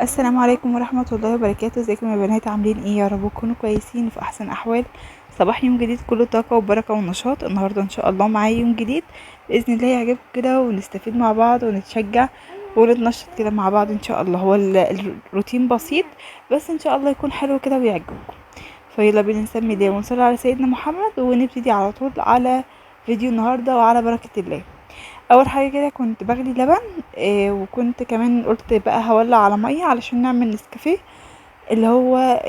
السلام عليكم ورحمة الله وبركاته. ازيكم يا بنات؟ عاملين ايه؟ يا رب تكونوا كويسين في احسن احوال. صباح يوم جديد كله طاقة وبركة ونشاط. النهاردة ان شاء الله معايا يوم جديد بإذن الله يعجبكم كده، ونستفيد مع بعض ونتشجع ونتنشط كده مع بعض ان شاء الله. هو الروتين بسيط بس ان شاء الله يكون حلو كده ويعجبكم. فيلا بينا نسمي الله ونصلي على سيدنا محمد ونبتدي على طول على فيديو النهاردة وعلى بركة الله. اول حاجة كده كنت بغلي لبن، وكنت كمان قلت بقى هولع على مية علشان نعمل نسكافيه اللي هو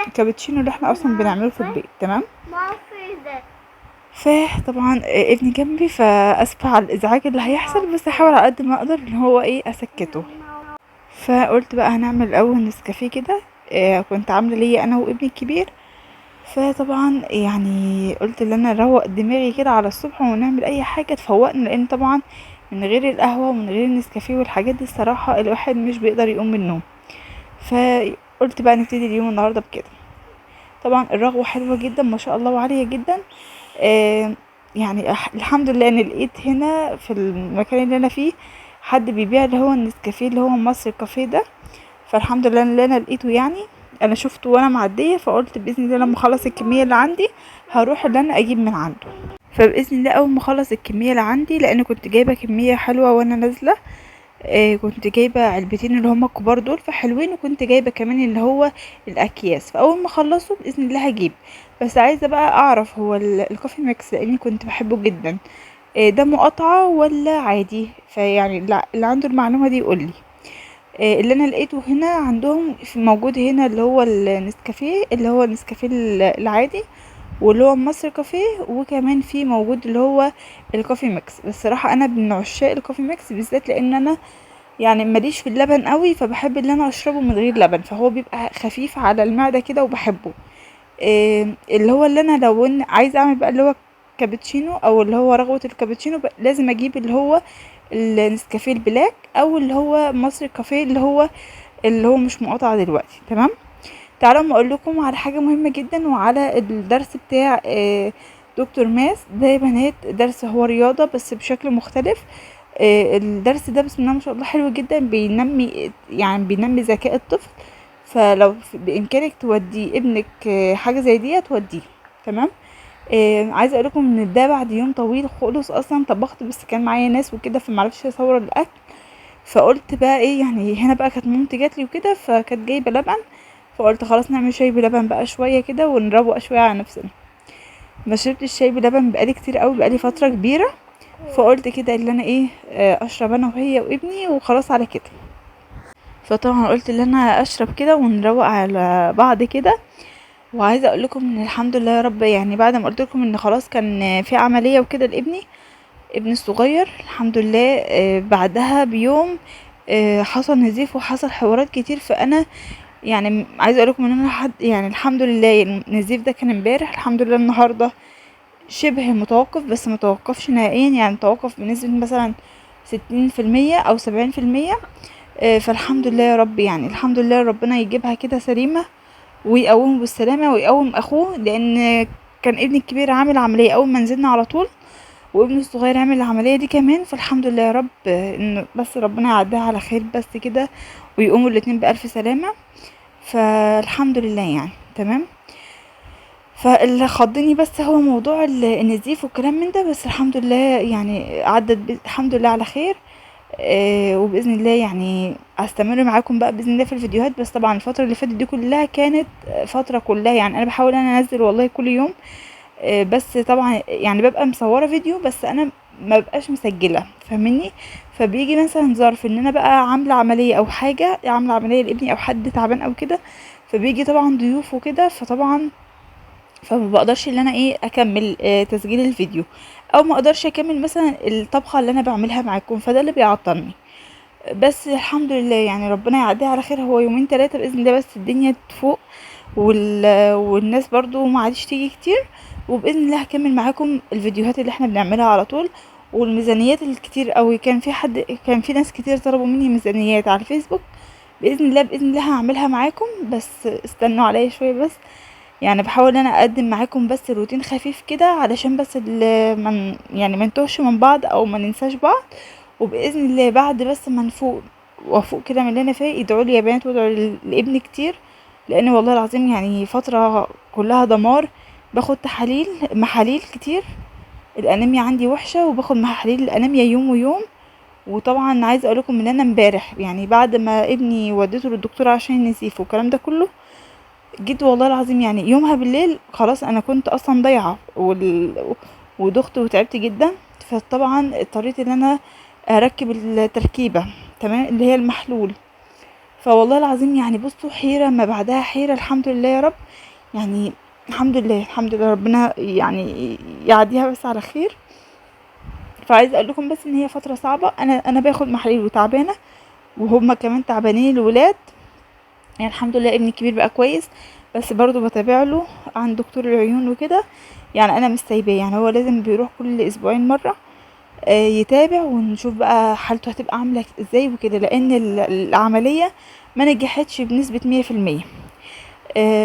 الكابتشينو اللي احنا اصلا بنعمله في البيت، تمام. فطبعا ابني جنبي فاسفه على الازعاج اللي هيحصل، بس هحاول على قد ما اقدر ان هو اسكته. فقلت بقى هنعمل الاول نسكافيه كده، كنت عامله ليا انا وابني الكبير. فطبعا قلت ان انا اروق دماغي كده على الصبح ونعمل اي حاجة تفوقنا، لان طبعا من غير القهوة ومن غير النسكافيه والحاجات دي الصراحة الواحد مش بيقدر يقوم من النوم. فقلت بقى نبتدي اليوم النهارده بكده. طبعا الرغوه حلوة جدا ما شاء الله وعاليه جدا، الحمد لله ان لقيت هنا في المكان اللي انا فيه حد بيبيع اللي هو النسكافيه اللي هو مصر كافيه ده، فالحمد لله ان انا لقيته. انا شفته وانا معدية، فقلت باذن الله لما اخلص الكمية اللي عندي هروح اللي انا اجيب من عنده. فباذن الله اول ما اخلص الكمية اللي عندي، لان كنت جايبه كمية حلوة وانا نازله، كنت جايبه علبتين اللي هما الكبار دول فحلوين، وكنت جايبه كمان اللي هو الاكياس. فاول ما اخلصه باذن الله هجيب. بس عايزه بقى اعرف هو ال coffee mix، لاني كنت بحبه جدا، ده مقاطعه ولا عادي؟ فيعني اللي عنده المعلومة دي يقول لي. اللي انا لقيته هنا عندهم في موجود هنا اللي هو النسكافيه، اللي هو النسكافيه العادي، واللي هو مصر كافيه، وكمان في موجود اللي هو ال coffee mix. بس الصراحة انا من عشاق ال coffee mix بالذات، لان انا ماليش في اللبن قوي، فبحب اللي انا اشربه من غير لبن، فهو بيبقى خفيف على المعدة كده وبحبه. اللي هو اللي انا لو عايزه اعمل بقى اللي هو كابتشينو او اللي هو رغوه الكابتشينو، لازم اجيب اللي هو النسكافيه ال black او اللي هو مصر كافيه اللي هو مش مقاطع دلوقتي، تمام. تعالوا اما اقول لكم على حاجة مهمة جدا، وعلى الدرس بتاع دكتور ماس ده يا بنات. درس هو رياضة بس بشكل مختلف. الدرس ده بسم الله ما شاء الله حلو جدا، بينمي ذكاء الطفل. فلو بامكانك تودي ابنك، حاجة زي دي توديه، تمام. عايزه اقول لكم ان ده بعد يوم طويل خالص اصلا طبخت، بس كان معايا ناس وكده فمعرفش اصور الاكل. فقلت بقى ايه، هنا بقى كانت مامتي جات لي وكده، فكانت جايبه لبن، فقلت خلاص نعمل شاي بلبن بقى شوية كده ونروق شوية على نفسنا. ما شربتش الشاي بلبن بقالي كتير قوي، بقالي فترة كبيرة، فقلت كده اللي انا اشرب انا وهي وابني وخلاص على كده. فطبعا قلت ان انا اشرب كده ونروق على بعض كده. وعايزه اقول لكم ان الحمد لله يا رب، بعد ما قلت لكم ان خلاص كان في عملية وكده لابني، ابني الصغير الحمد لله، بعدها بيوم، حصل نزيف وحصل حوارات كتير. فانا عايزه اقول لكم ان انا الحمد لله النزيف ده كان امبارح، الحمد لله النهارده شبه متوقف، بس ما توقفش نهائيا، توقف بنسبة مثلا ستين في المية او سبعين في المية. فالحمد لله يا رب، الحمد لله ربنا يجيبها كده سليمة ويقومه بالسلامة ويقوم اخوه، لان كان ابني الكبير عامل عملية اول ما نزلنا على طول، وابنه الصغير عامل العملية دي كمان. فالحمد لله يا رب ان بس ربنا يعديها على خير بس كده، ويقوموا الاتنين بألف سلامة. فالحمد لله تمام. فاللي خضني بس هو موضوع النزيف والكلام من ده، بس الحمد لله عدت الحمد لله على خير. وبإذن الله هستمر معاكم بقى بإذن الله في الفيديوهات. بس طبعا الفترة اللي فاتت دي كلها كانت فترة كلها أنا بحاول إن أنا أنزل والله كل يوم، بس طبعا ببقى مصورة فيديو بس أنا ما ببقاش مسجلة، فاهميني؟ فبيجي مثلا ظرف إن أنا بقى عاملة عملية أو حاجة، عاملة عملية لابني أو حد تعبان أو كده، فبيجي طبعا ضيوف وكده، فما بقدرش ان انا اكمل، تسجيل الفيديو، او ما اقدرش اكمل مثلا الطبخة اللي انا بعملها معاكم، فده اللي بيعطلني. بس الحمد لله ربنا يعديها على خير، هو يومين تلاتة باذن الله بس الدنيا تفوق والناس برضو ما عادش تيجي كتير، وباذن الله هكمل معاكم الفيديوهات اللي احنا بنعملها على طول. والميزانيات الكتير قوي، كان في ناس كتير طلبوا مني ميزانيات على الفيسبوك، باذن الله هعملها معاكم، بس استنوا عليا شوية. بس بحاول ان انا اقدم معاكم بس روتين خفيف كده، علشان بس ما نتوهش من بعض او ما ننساش بعض. وباذن الله بعد بس ما نفوق وافوق كده من اللي انا فيه. ادعوا لي يا بنات وادعوا لابني كتير، لان والله العظيم يعني فترة كلها دمار. باخد تحاليل محاليل كتير، الانيميا عندي وحشة، وباخد محاليل الانيميا يوم ويوم. وطبعا عايزه اقول لكم ان انا امبارح يعني بعد ما ابني وديته للدكتور عشان النزيف والكلام ده كله، جيت والله العظيم يعني يومها بالليل خلاص انا كنت اصلا ضايعة ودخت وتعبت جدا. فطبعا اضطريت ان انا اركب التركيبة، تمام، اللي هي المحلول. فوالله العظيم يعني بصوا حيره ما بعدها حيره، الحمد لله يا رب، يعني الحمد لله الحمد لله ربنا يعني يعديها بس على خير. فعايزه اقول لكم بس ان هي فترة صعبة، انا باخد محاليل وتعبانه، وهما كمان تعبانين الولاد يعني. الحمد لله ابني الكبير بقى كويس، بس برضو بتابع له عند دكتور العيون وكده، يعني انا مش سايباه، يعني هو لازم بيروح كل اسبوعين مرة، يتابع ونشوف بقى حالته هتبقى عامله ازاي وكده، لان العملية ما نجحتش بنسبة 100%.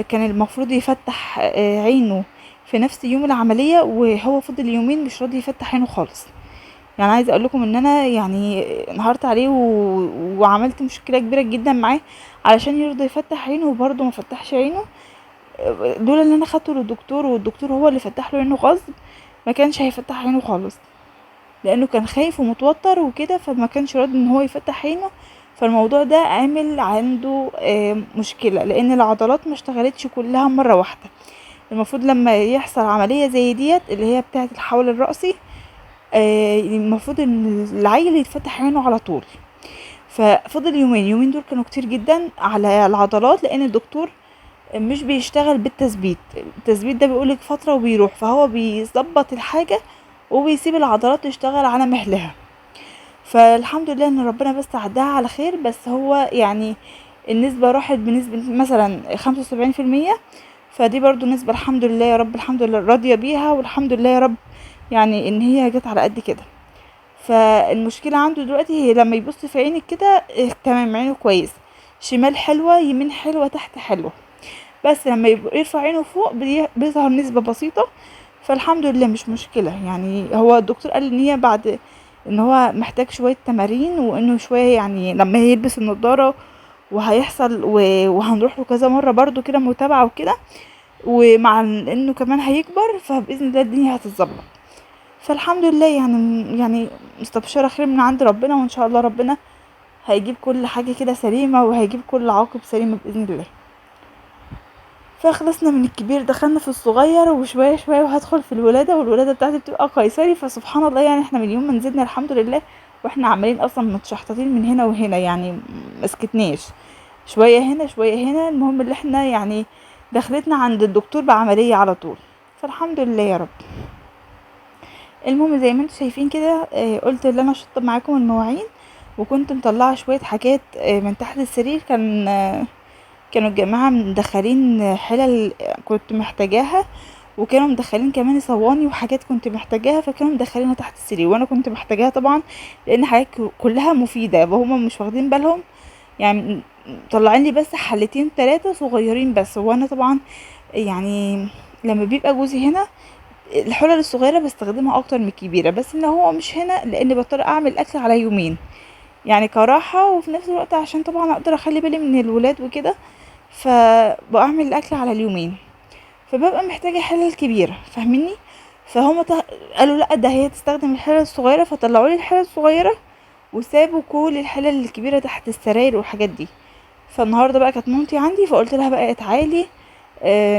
كان المفروض يفتح عينه في نفس يوم العملية، وهو فضل يومين مش راضي يفتح عينه خالص. يعني عايزه اقول لكم ان انا يعني انهارت عليه وعملت مشكلة كبيرة جدا معاه علشان يرضى يفتح عينه، وبرضه ما فتحش عينه. لولا ان انا خدته للدكتور والدكتور هو اللي فتح له عينه غصب، ما كانش هيفتح عينه خالص، لانه كان خايف ومتوتر وكده، فما كانش راضي ان هو يفتح عينه. فالموضوع ده عامل عنده مشكلة، لان العضلات ما اشتغلتش كلها مرة واحدة. المفروض لما يحصل عملية زي ديت اللي هي بتاعه الحول الرأسي، المفروض ان العيل يتفتح عينه على طول. ففضل يومين، يومين دول كانوا كتير جدا على العضلات، لان الدكتور مش بيشتغل بالتثبيت، التثبيت ده بيقولك فترة وبيروح، فهو بيظبط الحاجة وبيسيب العضلات تشتغل على مهلها. فالحمد لله ان ربنا بس عداها على خير، بس هو يعني النسبة راحت بنسبة مثلا 75%، فدي برضو نسبة الحمد لله يا رب، الحمد لله راضية بيها، والحمد لله يا رب يعني ان هي جت على قد كده. فالمشكلة عنده دلوقتي هي لما يبص في عينك كده، تمام عينه كويس، شمال حلوة يمين حلوة تحت حلوة، بس لما يرفع عينه فوق بيظهر نسبة بسيطة. فالحمد لله مش مشكلة. يعني هو الدكتور قال ان هي بعد ان هو محتاج شوية تمارين، وانه شوية يعني لما يلبس النضارة وهيحصل وهنروح له كذا مرة برضو كده متابعة وكده، ومع انه كمان هيكبر، فبإذن الله الدنيا هتتظبط. فالحمد لله يعني مستبشرة خير من عند ربنا، وان شاء الله ربنا هيجيب كل حاجة كده سليمة، وهيجيب كل عواقب سليمة بإذن الله. فخلصنا من الكبير دخلنا في الصغير، وشوية شوية وهدخل في الولادة، والولادة بتاعتي بتبقى قيصري. فسبحان الله يعني احنا من يوم ما نزلنا الحمد لله واحنا عمالين اصلا متشحططين من هنا وهنا، يعني مسكتناش، شوية هنا شوية هنا، المهم اللي احنا يعني دخلتنا عند الدكتور بعملية على طول. فالحمد لله يا رب. المهم زي ما انتم شايفين كده، قلت ان انا اشطب معاكم المواعين، وكنت مطلعه شوية حاجات، من تحت السرير، كانوا الجماعة مدخلين حلل كنت محتاجاها، وكانوا مدخلين كمان صواني وحاجات كنت محتاجاها، فكانوا مدخلينها تحت السرير، وانا كنت محتاجاها طبعا لان حاجات كلها مفيدة، وهما مش واخدين بالهم، يعني مطلعين لي بس حلتين 3 صغيرين بس. وانا طبعا يعني لما بيبقى جوزي هنا الحلل الصغيرة بستخدمها اكتر من الكبيرة، بس ان هو مش هنا لان بضطر اعمل اكل على يومين يعني كراحه، وفي نفس الوقت عشان طبعا اقدر اخلي بالي من الولاد وكده، فبعمل الاكل على اليومين، فببقى محتاجه حلل كبيرة، فاهميني؟ فهم قالوا لا ده هي تستخدم الحلل الصغيرة، فطلعوا لي الحلل الصغيرة وسابوا كل الحلل الكبيرة تحت السراير والحاجات دي. فالنهارده بقى كانت مامتي عندي، فقلت لها بقى تعالي،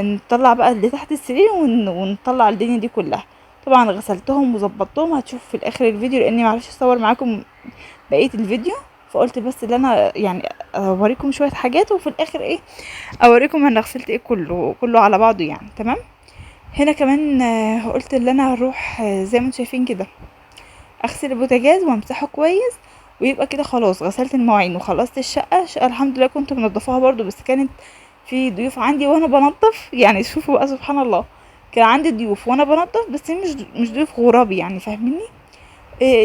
نطلع بقى اللي تحت السرير ونطلع الدنيا دي كلها. طبعا غسلتهم وظبطتهم، هتشوفوا في الاخر الفيديو لاني معرفش اصور معاكم بقية الفيديو، فقلت بس ان انا يعني اوريكم شوية حاجات، وفي الاخر ايه اوريكم انا غسلت ايه كله على بعضه يعني. تمام. هنا كمان، قلت ان انا هروح، زي ما انتم شايفين كده اغسل البوتاجاز وامسحه كويس، ويبقى كده خلاص غسلت المواعين وخلصت الشقة. الشقة الحمد لله كنت منضفاها برضو، بس كانت في ضيوف عندي وانا بنظف، يعني شوفوا بقى سبحان الله، كان عندي ضيوف وانا بنظف، بس مش ضيوف غراب يعني، فاهميني؟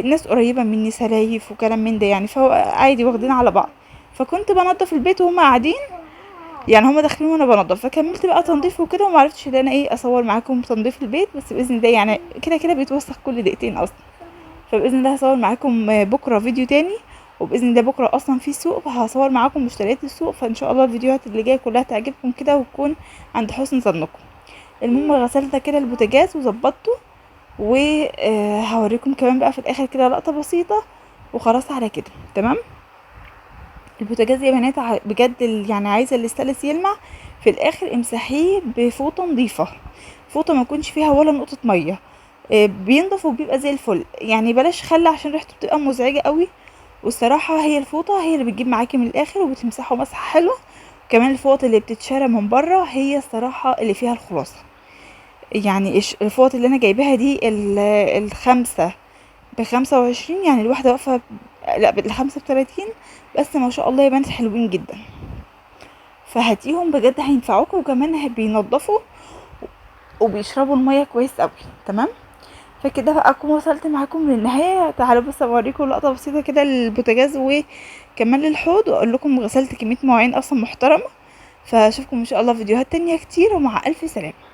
ناس قريبه مني، سلايف وكلام من ده يعني، فهو عادي واخدين على بعض. فكنت بنظف البيت وهم قاعدين، يعني هم داخلين وانا بنظف، فكملت بقى تنظيف وكده، وما عرفتش ان انا ايه اصور معاكم تنظيف البيت، بس باذن الله يعني كده كده بيتوسخ كل دقيقتين اصلا، فباذن الله هصور معاكم بكره فيديو تاني، وباذن الله بكره اصلا في سوق، فهصور معاكم مشتريات السوق، فان شاء الله الفيديوهات اللي جاية كلها تعجبكم كده وتكون عند حسن ظنكم. المهم غسلت كده البوتاجاز وظبطته، وهوريكم كمان بقى في الاخر كده لقطة بسيطة وخلاص على كده. تمام. البوتاجاز يا بنات بجد يعني عايزه الاستانلس يلمع في الاخر، امسحيه بفوطه نظيفة، فوطه ما يكونش فيها ولا نقطة مية، بينضف وبيبقى زي الفل. يعني بلاش خل عشان ريحته بتبقى مزعجة قوي، والصراحة هي الفوطه هي اللي بتجيب معاكي من الاخر وبتمسحه مسحه حلوة. كمان الفوط اللي بتتشرى من بره هي الصراحة اللي فيها الخلاصة. يعني الفوط اللي انا جايباها دي الخمسة ب25، يعني الواحدة واقفة لا الخمسة ب30، بس ما شاء الله يا بنات حلوين جدا، فهاتيهم بجد هينفعوكوا، وكمان بينضفوا وبيشربوا المية كويس قوي. تمام. فكده بقى اكون وصلت معاكم للنهاية. تعالوا بس اوريكم لقطة بسيطة كده للبوتاجاز وكمان للحوض، واقول لكم غسلت كمية مواعين اصلا محترمه. فاشوفكم ان شاء الله فيديوهات تانية كتير، ومع الف سلامه.